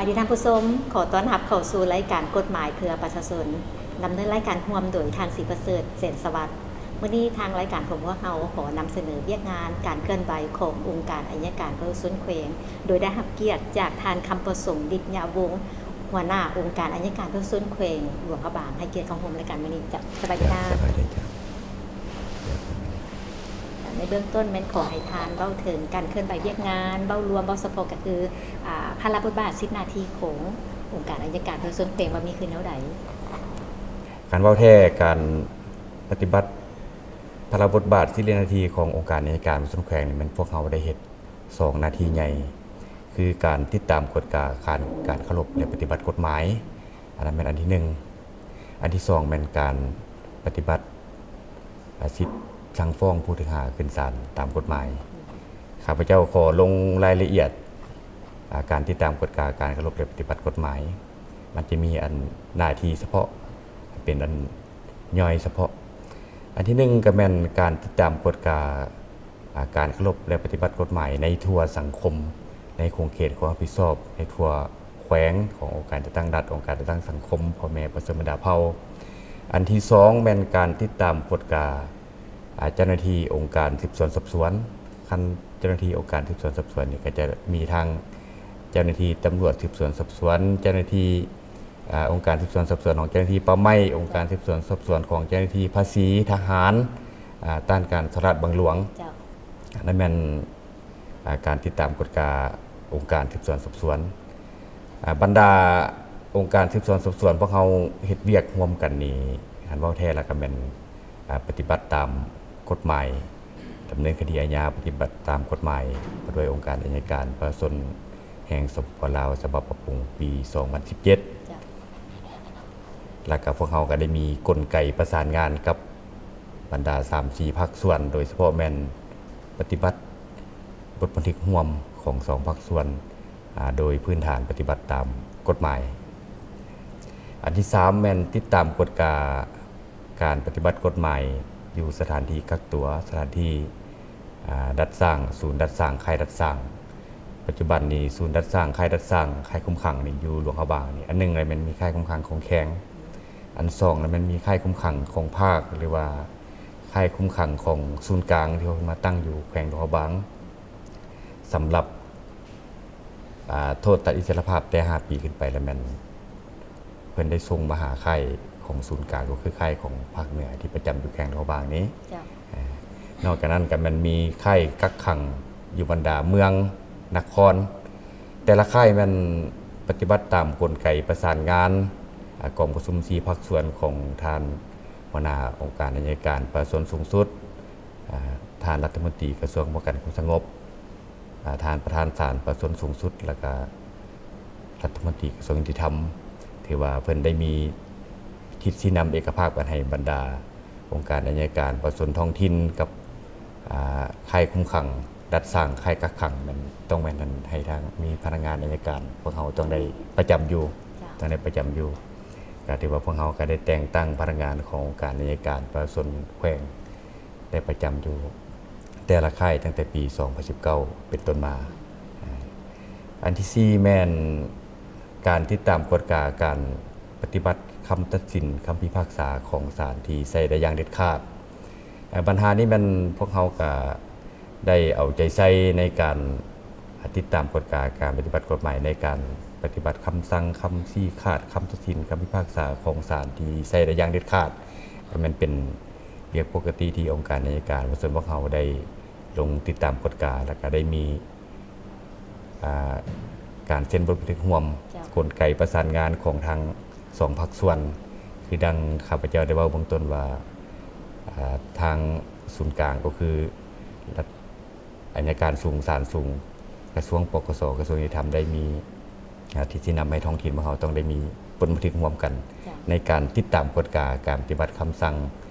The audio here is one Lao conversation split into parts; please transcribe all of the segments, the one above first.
ສະບາຍດີທ່ານຜູ້ຊົມ, ຂໍຕ້ອນຮັບເຂົ້າສູ່ລາຍການກົດໝາຍເພື່ອປະຊາຊົນ, ດຳເນີນລາຍການຮ່ວມໂດຍທ່ານ ສີປະເສີດ ແສນສະຫວັດ. ມື້ນີ້ທາງລາຍການຂອງພວກເຮົາຂໍນຳສະເໜີວຽກງານການເຄື່ອນໄຫວຂອງອົງການໄອຍະການປະຊາຊົນແຂວງ, ໂດຍໄດ້ຮັບກຽດຈາກທ່ານ ຄຳປະສົງ ດິດຍະວົງ, ຫົວໜ້າອົງການໄອຍະການປະຊາຊົນແຂວງຫຼວງພະບາງ ໃຫ້ກຽດເຂົ້າຮ່ວມລາຍການມື້ນີ້. ເຈົ້າ ສະບາຍດີທ່ານ. ສະບາຍດີເຈົ້າ. ໃນເບື້ອງຕົ້ນແມ່ນຂໍໃຫ້ທ່ານເວົ້າເຖິງການເຄື່ອນໄຫວວຽກງານ ເວົ້າລວມ ເວົ້າສະເພາະກໍຄື ອາ ພາລະບົດບາດ ສິດໜ້າທີ່ຂອງອົງການໄອຍະການປະຊາຊົນແຂວງວ່າມີຄືແນວໃດ? ຄັນເວົ້າແທ້ ການປະຕິບັດພາລະບົດບາດ ສິດ ແລະ ໜ້າທີ່ຂອງອົງການໄອຍະການປະຊາຊົນແຂວງນີ້ ແມ່ນພວກເຮົາໄດ້ເຮັດສອງໜ້າທີ່ໃຫຍ່ ຄືການຕິດຕາມກວດກາການ ການເຄົາລົບ ແລະ ປະຕິບັດກົດໝາຍ, ອັນນັ້ນແມ່ນອັນທີໜຶ່ງ. ອັນທີສອງແມ່ນການປະຕິບັດ ອາ ສິດສັ່ງຟ້ອງຜູ້ຖືກຫາຂຶ້ນສານຕາມກົດໝາຍ. ຂ້າພະເຈົ້າຂໍລົງລາຍລະອຽດ ອາ ການຕິດຕາມກວດກາການເຄົາລົບ ແລະ ປະຕິບັດກົດໝາຍ. ມັນຈະມີອັນໜ້າທີ່ສະເພາະ ເປັນອັນຍ່ອຍສະເພາະ. ອັນທີໜຶ່ງກໍແມ່ນການຕິດຕາມກວດກາ ອາ ການເຄົາລົບ ແລະ ປະຕິບັດກົດໝາຍໃນທົ່ວສັງຄົມ, ໃນຂົງເຂດຄວາມຮັບຜິດຊອບ, ໃນທົ່ວແຂວງຂອງອົງການຈັດຕັ້ງລັດ, ອົງການຈັດຕັ້ງສັງຄົມ, ພໍ່ແມ່ປະຊາຊົນບັນດາເຜົ່າ. ອັນທີສອງແມ່ນການຕິດຕາມກວດກາ ອາ ເຈົ້າໜ້າທີ່ອົງການສືບສວນສອບສວນ. ຄັນເຈົ້າໜ້າທີ່ອົງການສືບສວນສອບສວນນີ້ ກໍຈະມີທັງເຈົ້າໜ້າທີ່ຕຳຫຼວດສືບສວນສອບສວນ, ເຈົ້າໜ້າທີ່ ອາ ອົງການສືບສວນສອບສວນຂອງເຈົ້າໜ້າທີ່ປ່າໄມ້, ອົງການສືບສວນສອບສວນຂອງເຈົ້າໜ້າທີ່ພາສີ, ທະຫານ, ອາ ຕ້ານການສໍ້ລາດບັງຫຼວງ. ເຈົ້າ. ອັນນັ້ນແມ່ນ ອາ ການຕິດຕາມກວດກາອົງການສືບສວນສອບສວນ. ອາ ບັນດາອົງການສືບສວນສອບສວນ ພວກເຮົາເຮັດວຽກຮ່ວມກັນນີ້ ຄັນເວົ້າແທ້ແລ້ວກໍແມ່ນ ອາ ປະຕິບັດຕາມກົດໝາຍ, ດຳເນີນຄະດີອາຍາ ປະຕິບັດຕາມກົດໝາຍ ວ່າດ້ວຍອົງການໄອຍະການປະຊາຊົນແຫ່ງ ສປປ ລາວ ສະບັບປັບປຸງປີສອງພັນສິບເຈັດ. ເຈົ້າ. ແລ້ວກໍພວກເຮົາກໍໄດ້ມີກົນໄກປະສານງານກັບບັນດາສາມສີ່ພາກສ່ວນ, ໂດຍສະເພາະແມ່ນປະຕິບັດບົດບັນທຶກຮ່ວມຂອງສອງພາກສ່ວນ, ອາ, ໂດຍພື້ນຖານປະຕິບັດຕາມກົດໝາຍ. ອັນທີສາມແມ່ນຕິດຕາມກວດກາການປະຕິບັດກົດໝາຍຢູ່ສະຖານທີ່ກັກຕົວ, ສະຖານທີ່ ອາ ດັດສ້າງ, ສູນດັດສ້າງ, ຄ້າຍດັດສ້າງ. ປັດຈຸບັນນີ້ ສູນດັດສ້າງ, ຄ້າຍດັດສ້າງ, ຄ້າຍຄຸມຂັງນີ້ຢູ່ຫຼວງພະບາງນີ້ ອັນໜຶ່ງລະແມ່ນມີຄ້າຍຄຸມຂັງຂອງແຂວງ, ອັນສອງລະແມ່ນມີຄ້າຍຄຸມຂັງຂອງພາກ ຫຼືວ່າຄ້າຍຄຸມຂັງຂອງສູນກາງ ທີ່ເພິ່ນມາຕັ້ງຢູ່ແຂວງຫຼວງພະບາງ. ສຳລັບ ອາ ໂທດຕັດອິດສະຫຼະພາບແຕ່ຫ້າປີຂຶ້ນໄປລະແມ່ນ ເພິ່ນໄດ້ສົ່ງມາຫາຄ້າຍຂອງສູນກາງ ກໍຄືຄ້າຍຂອງພາກເໜືອທີ່ປະຈຳຢູ່ແຂວງຫຼວງພະບາງນີ້. ເຈົ້າ. ອາ ນອກຈາກນັ້ນກໍແມ່ນມີຄ້າຍກັກຂັງຢູ່ບັນດາເມືອງນະຄອນ, ແຕ່ລະຄ້າຍແມ່ນປະຕິບັດຕາມກົນໄກປະສານງານ ອາ ກອງປະຊຸມສີ່ພາກສ່ວນຂອງທ່ານຫົວໜ້າອົງການໄອຍະການປະຊາຊົນສູງສຸດ, ອາ ທ່ານລັດຖະມົນຕີກະຊວງປ້ອງກັນຄວາມສະຫງົບ, ອາ ທ່ານປະທານສານປະຊາຊົນສູງສຸດ ແລ້ວກະລັດຖະມົນຕີກະຊວງຍຸຕິທຳ ຖືວ່າເພິ່ນໄດ້ມີທິດຊີ້ນຳເອກະພາບກັນໃຫ້ບັນດາອົງການໄອຍະການປະຊາຊົນທ້ອງຖິ່ນກັບ ອາ ຄ້າຍຄຸມຂັງ, ດັດສ້າງຄ້າຍກັກຂັງ ແມ່ນ ຕ້ອງແມ່ນໃຫ້ທາງມີພະນັກງານໄອຍະການ ພວກເຮົາຕ້ອງໄດ້ປະຈຳຢູ່. ເຈົ້າ. ຕ້ອງໄດ້ປະຈຳຢູ່. ກະຖືວ່າພວກເຮົາກະໄດ້ແຕ່ງຕັ້ງພະນັກງານຂອງອົງການໄອຍະການປະຊາຊົນແຂວງ ໄດ້ປະຈຳຢູ່ແຕ່ລະຄ້າຍຕັ້ງແຕ່ປີສອງພັນສິບເກົ້າເປັນຕົ້ນມາ. ອາ ອັນທີສີ່ແມ່ນການຕິດຕາມກວດກາການປະຕິບັດຄຳຕັດສິນ, ຄຳພິພາກສາຂອງສານທີ່ໃຊ້ໄດ້ຢ່າງເດັດຂາດ. ອາ ບັນຫານີ້ແມ່ນພວກເຮົາກະໄດ້ເອົາໃຈໃສ່ໃນການ ອາ ຕິດຕາມກວດກາການປະຕິບັດກົດໝາຍໃນການປະຕິບັດຄຳສັ່ງ, ຄຳຊີ້ຂາດ, ຄຳຕັດສິນ, ຄຳພິພາກສາຂອງສານທີ່ໃຊ້ໄດ້ຢ່າງເດັດຂາດ. ກໍແມ່ນເປັນວຽກປົກກະຕິທີ່ອົງການໄອຍະການປະຊາຊົນພວກເຮົາໄດ້ລົງຕິດຕາມກວດກາ ແລ້ວກໍໄດ້ມີ ອາ ການເຊັນບົດບັນທຶກຮ່ວມ. ເຈົ້າ. ກົນໄກປະສານງານຂອງທັງສອງພາກສ່ວນ ຄືດັ່ງຂ້າພະເຈົ້າໄດ້ເວົ້າເບື້ອງຕົ້ນວ່າ ອາ ທາງສູນກາງກໍຄືລັດ ອັຍການສູງ, ສານສູງ, ກະຊວງ ປກສ, ກະຊວງຍຸຕິທຳ ໄດ້ມີ ອາ ທິດຊີ້ນຳໃຫ້ທ້ອງຖິ່ນຂອງເຮົາຕ້ອງໄດ້ມີບົດບັນທຶກຮ່ວມກັນ ເຈົ້າ ໃນການຕິດຕາມກວດກາການປະຕິບັດຄຳສັ່ງ,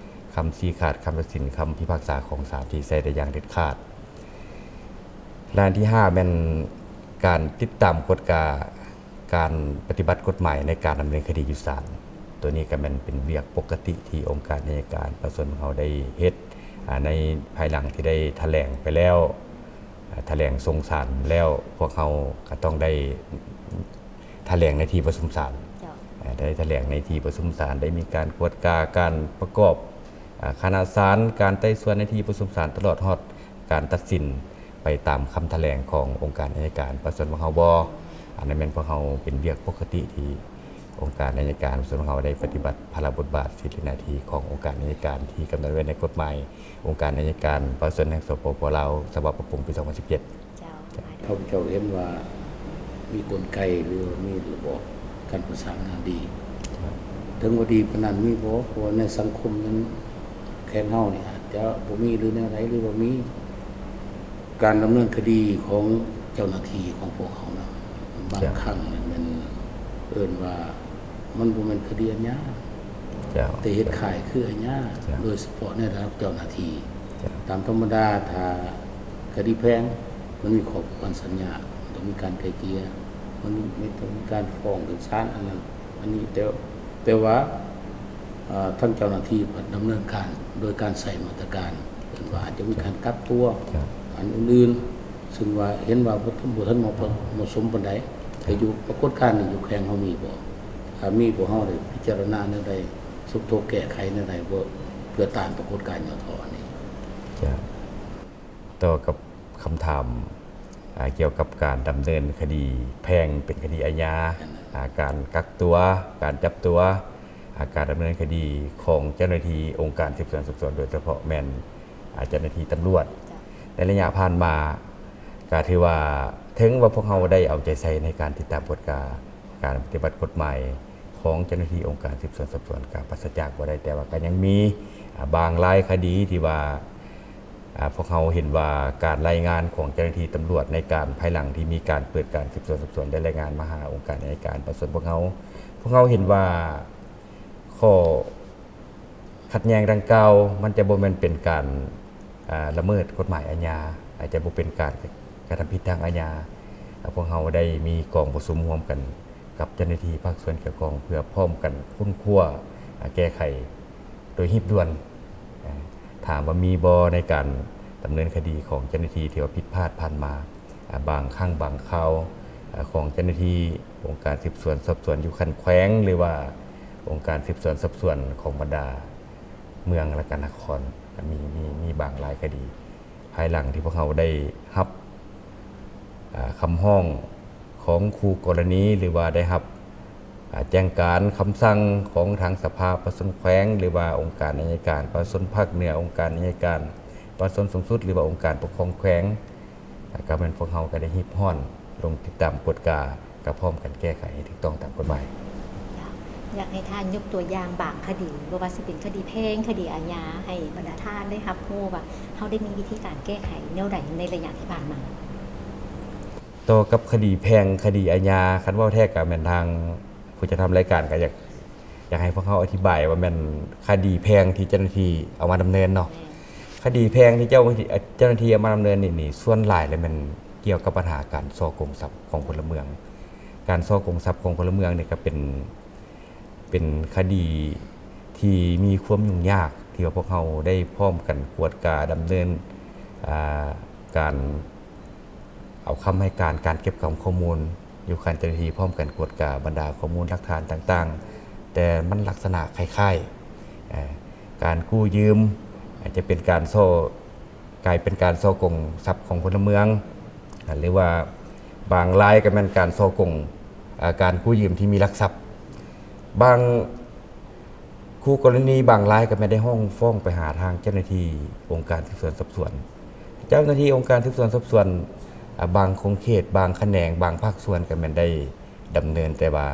ຄຳຊີ້ຂາດ, ຄຳຕັດສິນ, ຄຳພິພາກສາຂອງສານທີ່ໃຊ້ໄດ້ຢ່າງເດັດຂາດ. ແລະ ອັນທີຫ້າແມ່ນການຕິດຕາມກວດກາ ການປະຕິບັດກົດໝາຍໃນການດຳເນີນຄະດີຢູ່ສານ. ໂຕນີ້ກໍແມ່ນເປັນວຽກປົກກະຕິທີ່ອົງການໄອຍະການປະຊາຊົນເຮົາໄດ້ເຮັດ ອາ ໃນພາຍຫຼັງທີ່ໄດ້ຖະແຫຼງໄປແລ້ວ, ອາ ຖະແຫຼງສົ່ງສານແລ້ວ, ພວກເຮົາກໍຕ້ອງໄດ້ ຖະແຫຼງໃນທີ່ປະຊຸມສານ. ເຈົ້າ. ເອີ ໄດ້ຖະແຫຼງໃນທີ່ປະຊຸມສານ, ໄດ້ມີການກວດກາການປະກອບ ອາ ຄະນະສານ, ການໄຕ່ສວນໃນທີ່ປະຊຸມສານ, ຕະຫຼອດຮອດການຕັດສິນໄປຕາມຄຳຖະແຫຼງຂອງອົງການໄອຍະການ. ປະຊາຊົນຂອງເຮົາບໍ່, ອັນນັ້ນແມ່ນພວກເຮົາເປັນວຽກປົກກະຕິທີ່ອົງການໄອຍະການ. ປະຊາຊົນຂອງເຮົາໄດ້ປະຕິບັດພາລະບົດບາດ ສິດ ແລະ ໜ້າທີ່ຂອງອົງການໄອຍະການທີ່ກຳນົດໄວ້ໃນກົດໝາຍ ອົງການໄອຍະການປະຊາຊົນແຫ່ງ ສປປ ລາວ ສະບັບປັບປຸງປີສອງພັນສິບເຈັດ. ເຈົ້າ. ເຈົ້າ. ຂ້າພະເຈົ້າເຫັນວ່າມີກົນໄກ ຫຼືວ່າມີລະບອບການປະສານງານດີ. ເຖິງວ່າດີປານນັ້ນມີບໍ່? ເພາະວ່າໃນສັງຄົມນັ້ນ ແຂວງເຮົານີ້ອາດຈະບໍ່ມີ ຫຼືແນວໃດ ຫຼືວ່າມີການດຳເນີນຄະດີຂອງເຈົ້າໜ້າທີ່ຂອງພວກເຮົານະ ບາງ ເຈົ້າ ຄັ້ງແມ່ນເອີ້ນວ່າ ມັນບໍ່ແມ່ນຄະດີອາຍາ. ເຈົ້າ. ແຕ່ເຮັດຄ້າຍຄືອາຍາ. ເຈົ້າ. ໂດຍສະເພາະໃນລະດັບເຈົ້າໜ້າທີ່. ເຈົ້າ. ຕາມທຳມະດາ ຖ້າຄະດີແພ່ງ ມັນມີຂໍ້ຜູກພັນສັນຍາ, ມັນຕ້ອງມີການໄກ່ເກ່ຍ, ມັນມີ ຕ້ອງມີການຟ້ອງຂຶ້ນສານ ອັນນັ້ນ ອັນນີ້. ແຕ່ ແຕ່ວ່າ ເອີ ທາງເຈົ້າໜ້າທີ່ພັດດຳເນີນການໂດຍການໃຊ້ມາດຕະການ ເອີ້ນວ່າອາດຈະມີການກັກຕົວ. ເຈົ້າ. ອັນອື່ນໆ ຊຶ່ງວ່າເຫັນວ່າບໍ່ ບໍ່ທັນເໝາະ ເໝາະສົມປານໃດ. ເຈົ້າ. ແຕ່ຢູ່ປາກົດການນີ້ ຢູ່ແຂວງເຮົາມີບໍ່? ຖ້າມີ ພວກເຮົາໄດ້ພິຈາລະນາແນວໃດ, ສົມທົບແກ້ໄຂແນວໃດບໍ່ ເພື່ອຕ້ານປາກົດການຫຍໍ້ທໍ້ນີ້? ເຈົ້າ. ຕໍ່ກັບຄຳຖາມ ອາ ກ່ຽວກັບການດຳເນີນຄະດີແພ່ງເປັນຄະດີອາຍາ, ອາ ການກັກຕົວ, ການຈັບຕົວ, ອາ ການດຳເນີນຄະດີຂອງເຈົ້າໜ້າທີ່ອົງການສືບສວນສອບສວນ ໂດຍສະເພາະແມ່ນ ອາ ເຈົ້າໜ້າທີ່ຕຳຫຼວດ. ເຈົ້າ. ໃນໄລຍະຜ່ານມາ ກະຖືວ່າ ເຖິງວ່າພວກເຮົາໄດ້ເອົາໃຈໃສ່ໃນການຕິດຕາມກວດກາການປະຕິບັດກົດໝາຍຂອງເຈົ້າໜ້າທີ່ອົງການສືບສວນສອບສວນ ກະປາສະຈາກບໍ່ໄດ້, ແຕ່ວ່າກະຍັງມີ ອາ ບາງລາຍຄະດີທີ່ວ່າ ອາ ພວກເຮົາເຫັນວ່າການລາຍງານຂອງເຈົ້າໜ້າທີ່ຕຳຫຼວດໃນການ ພາຍຫຼັງທີ່ມີການເປີດການສືບສວນສອບສວນ ໄດ້ລາຍງານມາຫາອົງການໄອຍະການປະຊາຊົນພວກເຮົາ, ພວກເຮົາເຫັນວ່າຂໍ້ຂັດແຍ່ງດັ່ງກ່າວ ມັນຈະບໍ່ແມ່ນເປັນການ ອາ ລະເມີດກົດໝາຍອາຍາ, ອາດຈະບໍ່ເປັນການກະທຳຜິດທາງອາຍາ. ອາ ພວກເຮົາໄດ້ມີກອງປະຊຸມຮ່ວມກັນກັບເຈົ້າໜ້າທີ່ພາກສ່ວນກ່ຽວຂ້ອງ ເພື່ອພ້ອມກັນຄົ້ນຄວ້າ ອາ ແກ້ໄຂ ໂດຍຮີບດ່ວນ. ເອີ ຖາມວ່າມີບໍ່ໃນການດຳເນີນຄະດີຂອງເຈົ້າໜ້າທີ່ທີ່ວ່າຜິດພາດຜ່ານມາ? ອາ ບາງຄັ້ງບາງຄາວ ອາ ຂອງເຈົ້າໜ້າທີ່ອົງການສືບສວນສອບສວນຢູ່ຂັ້ນແຂວງ ຫຼືວ່າອົງການສືບສວນສອບສວນຂອງບັນດາເມືອງ ແລະ ກະນະຄອນ ກະມີ ມີ ມີບາງລາຍຄະດີ. ພາຍຫຼັງທີ່ພວກເຮົາໄດ້ຮັບ ອາ ຄຳຮ້ອງຂອງຄູ່ກໍລະນີ ຫຼືວ່າໄດ້ຮັບ ອາ ແຈ້ງການຄຳສັ່ງຂອງທາງສະພາປະຊາຊົນແຂວງ ຫຼືວ່າອົງການໄອຍະການປະຊາຊົນພາກເໜືອ, ອົງການໄອຍະການປະຊາຊົນສູງສຸດ ຫຼືວ່າອົງການປົກຄອງແຂວງ, ອາ ກະແມ່ນພວກເຮົາກະໄດ້ຮີບຮ້ອນລົງຕິດຕາມກວດກາ ກະພ້ອມກັນແກ້ໄຂໃຫ້ຖືກຕ້ອງຕາມກົດໝາຍ. ຢາກໃຫ້ທ່ານຍົກຕົວຢ່າງບາງຄະດີ, ບໍ່ວ່າຊິເປັນຄະດີແພ່ງ, ຄະດີອາຍາ, ໃຫ້ບັນດາທ່ານໄດ້ຮັບຮູ້ວ່າ ເຮົາໄດ້ມີວິທີການແກ້ໄຂແນວໃດໃນໄລຍະທີ່ຜ່ານມາ? ຕໍ່ກັບຄະດີແພ່ງ, ຄະດີອາຍາ, ຄັນເວົ້າແທ້ກະແມ່ນທາງຜູ້ຈັດທຳລາຍການກະຢາກ ຢາກໃຫ້ພວກເຮົາອະທິບາຍວ່າແມ່ນຄະດີແພ່ງທີ່ເຈົ້າໜ້າທີ່ເອົາມາດຳເນີນເນາະ. ແມ່ນ. ຄະດີແພ່ງທີ່ເຈົ້າ ເຈົ້າໜ້າທີ່ເອົາມາດຳເນີນນີ້ ນີ້ ສ່ວນຫຼາຍແລ້ວແມ່ນກ່ຽວກັບບັນຫາການສໍ້ໂກງຊັບຂອງພົນລະເມືອງ. ການສໍ້ໂກງຊັບຂອງພົນລະເມືອງນີ້ກະເປັນ ເປັນຄະດີທີ່ມີຄວາມຫຍຸ້ງຍາກ ທີ່ວ່າພວກເຮົາໄດ້ພ້ອມກັນກວດກາດຳເນີນ ອາ ການ ເອົາຄຳໃຫ້ການ, ການເກັບກຳຂໍ້ມູນຢູ່ຂັ້ນເຈົ້າໜ້າທີ່ ພ້ອມກັນກວດກາບັນດາຂໍ້ມູນຫຼັກຖານຕ່າງໆ, ແຕ່ມັນລັກສະນະຄ້າຍໆ ເອີ ການກູ້ຢືມ ອາດຈະເປັນການສໍ້ ກາຍເປັນການສໍ້ໂກງຊັບຂອງພົນລະເມືອງ ອາ ຫຼືວ່າບາງລາຍກໍແມ່ນການສໍ້ໂກງ ອາ ການກູ້ຢືມທີ່ມີຫຼັກຊັບ. ບາງ ຄູ່ກໍລະນີບາງລາຍກໍແມ່ນໄດ້ຮ້ອງຟ້ອງໄປຫາທາງເຈົ້າໜ້າທີ່ອົງການສືບສວນສອບສວນ. ເຈົ້າໜ້າທີ່ອົງການສືບສວນສອບສວນ ອາ ບາງຂົງເຂດ, ບາງຂະແໜງ, ບາງພາກສ່ວນກໍແມ່ນໄດ້ດຳເນີນ, ແຕ່ວ່າ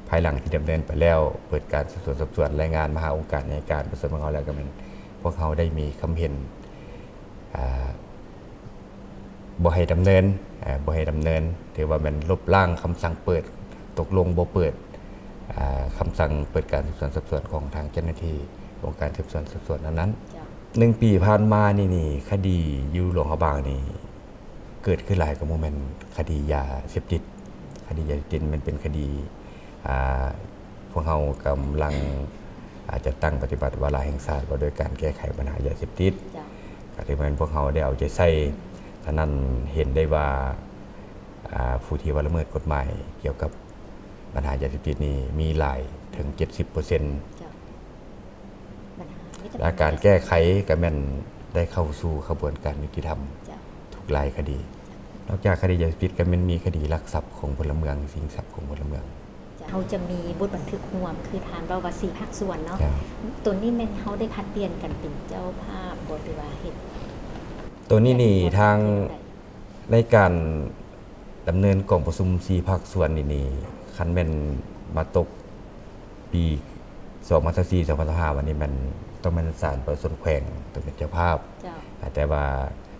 ພາຍຫຼັງທີ່ດຳເນີນໄປແລ້ວ, ເປີດການສືບສວນສອບສວນ, ລາຍງານມາຫາອົງການໄອຍະການປະຊາຊົນຂອງເຮົາແລ້ວ, ກໍແມ່ນພວກເຮົາໄດ້ມີຄຳເຫັນ ອາ ບໍ່ໃຫ້ດຳເນີນ, ເອີ ບໍ່ໃຫ້ດຳເນີນ, ຖືວ່າແມ່ນລົບລ້າງຄຳສັ່ງເປີດ, ຕົກລົງບໍ່ເປີດ, ອາ ຄຳສັ່ງເປີດການສືບສວນສອບສວນຂອງທາງເຈົ້າໜ້າທີ່ອົງການສືບສວນສອບສວນອັນນັ້ນ. ເຈົ້າ. ໜຶ່ງປີຜ່ານມານີ້, ນີ້ ຄະດີຢູ່ຫຼວງພະບາງນີ້ ເກີດຂຶ້ນຫຼາຍກວ່າໝູ່ແມ່ນຄະດີຢາເສບຕິດ. ຄະດີຢາເສບຕິດແມ່ນເປັນຄະດີ ອາ ພວກເຮົາກຳລັງ ອາ ຈັດຕັ້ງປະຕິບັດວາລະແຫ່ງຊາດວ່າດ້ວຍການແກ້ໄຂບັນຫາຢາເສບຕິດ. ເຈົ້າ. ກໍຖືວ່າແມ່ນພວກເຮົາໄດ້ເອົາໃຈໃສ່, ສະນັ້ນເຫັນໄດ້ວ່າ ອາ ຜູ້ທີ່ວ່າລະເມີດກົດໝາຍກ່ຽວກັບ ບັນຫາຢາເສບຕິດນີ້ມີຫຼາຍເຖິງເຈັດສິບເປີເຊັນ ເຈົ້າ ບັນຫາມີແຕ່ ແລະ ການແກ້ໄຂກໍແມ່ນໄດ້ເຂົ້າສູ່ຂະບວນການຍຸຕິທຳ ເຈົ້າ ທຸກລາຍຄະດີ. ນອກຈາກຄະດີຢາເສບຕິດ ກໍແມ່ນມີຄະດີລັກຊັບຂອງພົນລະເມືອງ, ຊິງຊັບຂອງພົນລະເມືອງ. ເຮົາຈະມີບົດບັນທຶກຮ່ວມ ຄືທ່ານເວົ້າວ່າສີ່ພາກສ່ວນເນາະ ເຈົ້າ ໂຕນີ້ແມ່ນເຮົາໄດ້ຜັດປ່ຽນກັນເປັນເຈົ້າພາບບໍ່ ຫຼືວ່າເຮັດ? ໂຕນີ້ນີ້ ແບບ ທາງ ໃນການດຳເນີນກອງປະຊຸມສີ່ພາກສ່ວນນີ້ນີ້ ຄັນແມ່ນມາຕົກປີສອງພັນຊາວສີ່ ສອງພັນຊາວຫ້າ ບາດນີ້ແມ່ນ ຕ້ອງແມ່ນສານປະຊາຊົນແຂວງຕ້ອງເປັນເຈົ້າພາບ ເຈົ້າ ແຕ່ວ່າ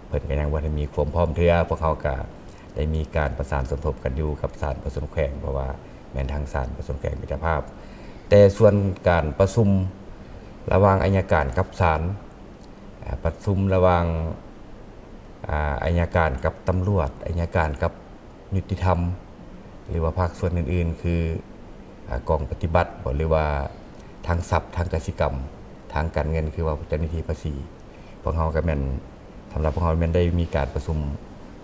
ເພິ່ນກໍຍັງບໍ່ໄດ້ມີຄວາມພ້ອມເທື່ອ. ພວກເຮົາກໍໄດ້ມີການປະສານສົມທົບກັນຢູ່ກັບສານປະຊາຊົນແຂວງ ເພາະວ່າແມ່ນທາງສານປະຊາຊົນແຂວງເປັນເຈົ້າພາບ. ແຕ່ສ່ວນການປະຊຸມລະຫວ່າງໄອຍະການກັບສານ ອາ ປະຊຸມລະຫວ່າງ ອາ ໄອຍະການກັບຕຳຫຼວດ, ໄອຍະການກັບຍຸຕິທຳ ຫຼືວ່າພາກສ່ວນອື່ນໆ ຄື ອາ ກອງປະຕິບັດບໍ ຫຼືວ່າທາງຊັບ, ທາງກະສິກຳ, ທາງການເງິນ ຄືວ່າເຈົ້າໜ້າທີ່ພາສີ. ພວກເຮົາກໍແມ່ນ ສຳລັບພວກເຮົາແມ່ນໄດ້ມີການປະຊຸມ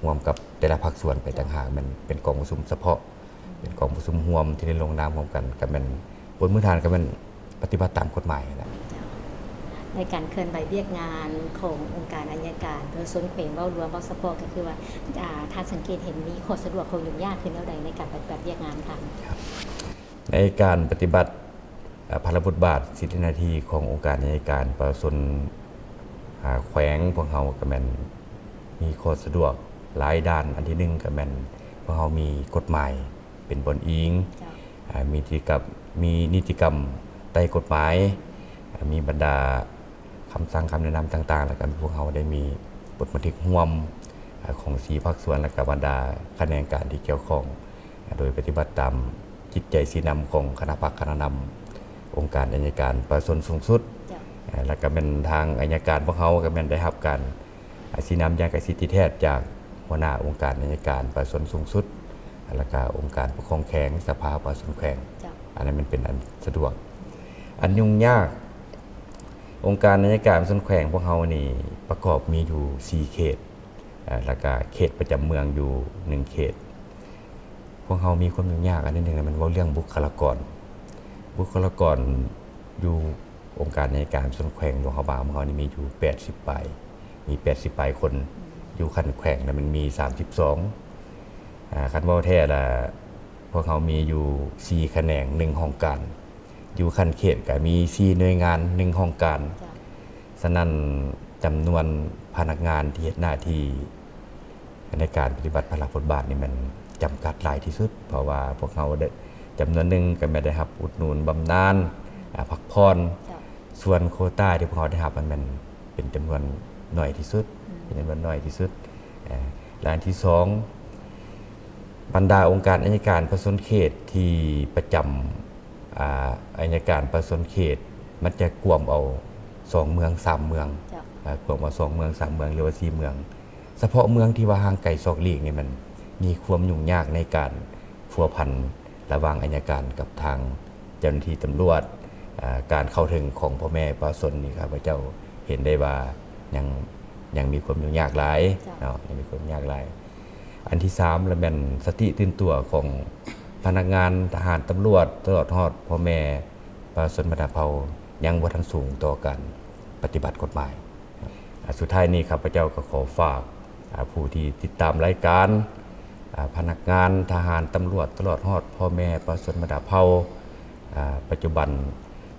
ຮ່ວມກັບແຕ່ລະພາກສ່ວນໄປຕ່າງຫາກ, ແມ່ນເປັນກອງປະຊຸມສະເພາະ. ເປັນກອງປະຊຸມຮ່ວມທີ່ໄດ້ລົງນາມຮ່ວມກັນ ກໍແມ່ນບົນພື້ນຖານກໍແມ່ນປະຕິບັດຕາມກົດໝາຍຫັ້ນແຫຼະ. ໃນການເຄື່ອນໄຫວວຽກງານຂອງອົງການໄອຍະການປະຊາຊົນແຂວງ ເວົ້າລວມ ເວົ້າສະເພາະ ກໍຄືວ່າ ອາ ທ່ານສັງເກດເຫັນມີຂໍ້ສະດວກ ຂໍ້ຫຍຸ້ງຍາກຄືແນວໃດໃນການປະຕິບັດວຽກງານທ່ານ? ໃນການປະຕິບັດ ອາ ພາລະບົດບາດ ສິດ ແລະ ໜ້າທີ່ຂອງອົງການໄອຍະການປະຊາຊົນ ອາ ແຂວງ ພວກເຮົາກໍແມ່ນມີຂໍ້ສະດວກຫຼາຍດ້ານ. ອັນທີໜຶ່ງກໍແມ່ນພວກເຮົາມີກົດໝາຍເປັນບ່ອນອີງ ເຈົ້າ ອາ ມີນິຕິກຳ ມີນິຕິກຳໃຕ້ກົດໝາຍ ອາ ມີບັນດາຄຳສັ່ງຄຳແນະນຳຕ່າງໆ ແລ້ວກໍພວກເຮົາໄດ້ມີບົດບັນທຶກຮ່ວມ ອາ ຂອງສີ່ພາກສ່ວນ ແລ້ວກໍບັນດາຂະແໜງການທີ່ກ່ຽວຂ້ອງ ໂດຍປະຕິບັດຕາມຈິດໃຈຊີ້ນຳຂອງຄະນະພັກຄະນະນຳອົງການໄອຍະການປະຊາຊົນສູງສຸດ ເຈົ້າ ແລ້ວກໍແມ່ນທາງໄອຍະການພວກເຮົາກໍແມ່ນໄດ້ຮັບການຊີ້ນຳຢ່າງໃກ້ຊິດຕິດແທດຈາກຫົວໜ້າອົງການໄອຍະການປະຊາຊົນສູງສຸດ ແລ້ວກໍອົງການປົກຄອງແຂວງ ສະພາປະຊາຊົນແຂວງ ເຈົ້າ ອັນນັ້ນມັນເປັນອັນສະດວກ. ອັນຫຍຸ້ງຍາກ ອົງການໄອຍະການປະຊາຊົນແຂວງພວກເຮົານີ້ປະກອບມີຢູ່ສີ່ເຂດ ເອີ ແລ້ວກະເຂດປະຈຳເມືອງຢູ່ໜຶ່ງເຂດ. ພວກເຮົາມີຄວາມຫຍຸ້ງຍາກອັນທີໜຶ່ງ ແມ່ນເວົ້າເລື່ອງບຸກຄະລາກອນ. ບຸກຄະລາກອນຢູ່ອົງການໄອຍະການປະຊາຊົນແຂວງຫຼວງພະບາງຂອງເຮົານີ້ມີຢູ່ແປດສິບປາຍ ມີແປດສິບປາຍຄົນ. ຢູ່ຂັ້ນແຂວງລະແມ່ນມີສາມສິບສອງ. ອາ ຄັນເວົ້າແທ້ລະ ພວກເຮົາມີຢູ່ສີ່ຂະແໜງ ໜຶ່ງຫ້ອງການ. ຢູ່ຂັ້ນເຂດກະມີສີ່ໜ່ວຍງານ ໜຶ່ງຫ້ອງການ. ເຈົ້າ. ສະນັ້ນ ຈຳນວນພະນັກງານທີ່ເຮັດໜ້າທີ່ໃນການປະຕິບັດພາລະບົດບາດນີ້ແມ່ນຈຳກັດຫຼາຍທີ່ສຸດ ເພາະວ່າພວກເຮົາໄດ້ ຈຳນວນໜຶ່ງກໍແມ່ນໄດ້ຮັບອຸດໜູນບຳນານ ອາ ພັກຜ່ອນ. ເຈົ້າ. ສ່ວນໂຄຕາທີ່ພວກເຮົາໄດ້ຮັບນັ້ນແມ່ນເປັນຈຳນວນໜ້ອຍທີ່ສຸດ ອືມ ເປັນຈຳນວນໜ້ອຍທີ່ສຸດ. ເອີ ແລະ ອັນທີສອງ ບັນດາອົງການໄອຍະການປະຊາຊົນເຂດທີ່ປະຈຳ ອາ ໄອຍະການປະຊາຊົນເຂດ ມັນຈະກວມເອົາສອງເມືອງ ສາມເມືອງ ເຈົ້າ ອາ ກວມເອົາສອງເມືອງ ສາມເມືອງ ຫຼືວ່າສີ່ເມືອງ. ສະເພາະເມືອງທີ່ວ່າຫ່າງໄກສອກຫຼີກນີ້ ມັນມີຄວາມຫຍຸ້ງຍາກໃນການພົວພັນ ລະຫວ່າງໄອຍະການກັບທາງເຈົ້າໜ້າທີ່ຕຳຫຼວດ. ອາ ການເຂົ້າເຖິງຂອງພໍ່ແມ່ປະຊາຊົນນີ້ ຂ້າພະເຈົ້າເຫັນໄດ້ວ່າຍັງ ຍັງມີຄວາມຫຍຸ້ງຍາກຫຼາຍ ເຈົ້າ ເນາະ ຍັງມີຄວາມຫຍຸ້ງຍາກຫຼາຍ. ອັນທີສາມລະແມ່ນສະຕິຕື່ນຕົວຂອງພະນັກງານ, ທະຫານ, ຕຳຫຼວດ ຕະຫຼອດຮອດພໍ່ແມ່ປະຊາຊົນບັນດາເຜົ່າ ຍັງບໍ່ທັນສູງຕໍ່ການປະຕິບັດກົດໝາຍ. ອາ ສຸດທ້າຍນີ້ ຂ້າພະເຈົ້າກໍຂໍຝາກ ອາ ຜູ້ທີ່ຕິດຕາມລາຍການ ອາ ພະນັກງານ, ທະຫານ, ຕຳຫຼວດ ຕະຫຼອດຮອດພໍ່ແມ່ປະຊາຊົນບັນດາເຜົ່າ ອາ ປັດຈຸບັນ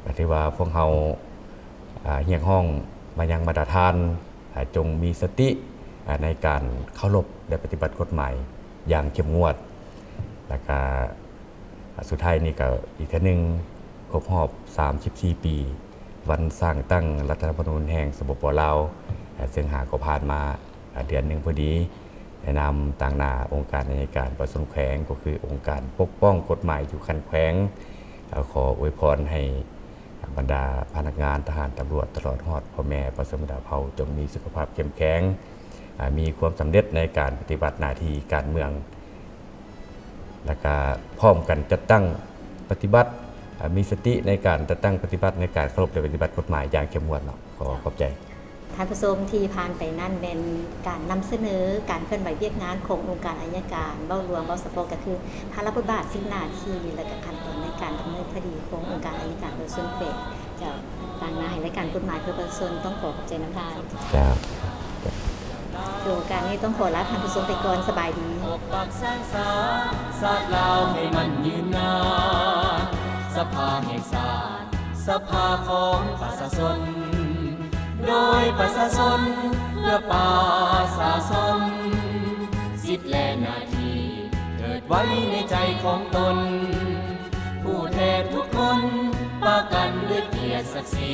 ກໍຖືວ່າພວກເຮົາ ອາ ຮຽກຮ້ອງມາຍັງບັນດາທ່ານ ອາ ຈົ່ງມີສະຕິ ອາ ໃນການເຄົາລົບ ແລະ ປະຕິບັດກົດໝາຍຢ່າງເຂັ້ມງວດ. ແລ້ວກະ ອາ ສຸດທ້າຍນີ້ກໍອີກເທື່ອໜຶ່ງ ຄົບຮອບສາມສິບສີ່ປີ ວັນສ້າງຕັ້ງລັດຖະທຳມະນູນແຫ່ງ ສປປ ລາວ ອາ ເຊິ່ງຫາກໍຜ່ານມາ ອາ ເດືອນໜຶ່ງພໍດີ ໃນນາມຕາງໜ້າອົງການໄອຍະການປະຊາຊົນແຂວງ ກໍຄືອົງການປົກປ້ອງກົດໝາຍຢູ່ຂັ້ນແຂວງ ອາ ຂໍອວຍພອນໃຫ້ບັນດາພະນັກງານ, ທະຫານ, ຕຳຫຼວດ ຕະຫຼອດຮອດພໍ່ແມ່ປະຊາຊົນບັນດາເຜົ່າ ຈົ່ງມີສຸຂະພາບເຂັ້ມແຂງ ອາ ມີຄວາມສຳເລັດໃນການປະຕິບັດໜ້າທີ່ການເມືອງ ແລ້ວກະພ້ອມກັນຈັດຕັ້ງປະຕິບັດ ອາ ມີສະຕິໃນການຈັດຕັ້ງປະຕິບັດ ໃນການເຄົາລົບ ແລະ ປະຕິບັດກົດໝາຍຢ່າງເຂັ້ມງວດເນາະ. ຂໍຂອບໃຈ. ທ່ານຜູ້ຊົມທີ່ຜ່ານໄປນັ້ນແມ່ນການນຳສະເໜີການເຄື່ອນໄຫວວຽກງານຂອງອົງການໄອຍະການ ເວົ້າລວມ ເວົ້າສະເພາະກໍຄືພາລະບົດບາດ, ສິດໜ້າທີ່ ແລະ ກະຂັ້ນຕອນໃນການດຳເນີນຄະດີຂອງອົງການໄອຍະການປະຊາຊົນແຂວງ. ເຈົ້າ, ຕາງໜ້າໃຫ້ລາຍການກົດໝາຍເພື່ອປະຊາຊົນຕ້ອງຂໍຂອບໃຈນຳທ່ານ. ເຈົ້າ. ຖືໂອກາດນີ້ຕ້ອງຂໍລາທ່ານຜູ້ຊົມໄປກ່ອນ. ສະບາຍດີ. ປກປັກສານສາ ຊາດລາວໃຫ້ມັນຍືນນານ, ສະພາແຫ່ງຊາດ ສະພາຂອງປະຊາຊົນ ໂດຍປະຊາຊົນ ເພື່ອປະຊາຊົນ ສິດ ແລະ ໜ້າທີ່ ເກີດໄວ້ໃນໃຈຂອງຕົນ ຜູ້ແທນທຸກຄົນ ປະກັນດ້ວຍກຽດສັກສີ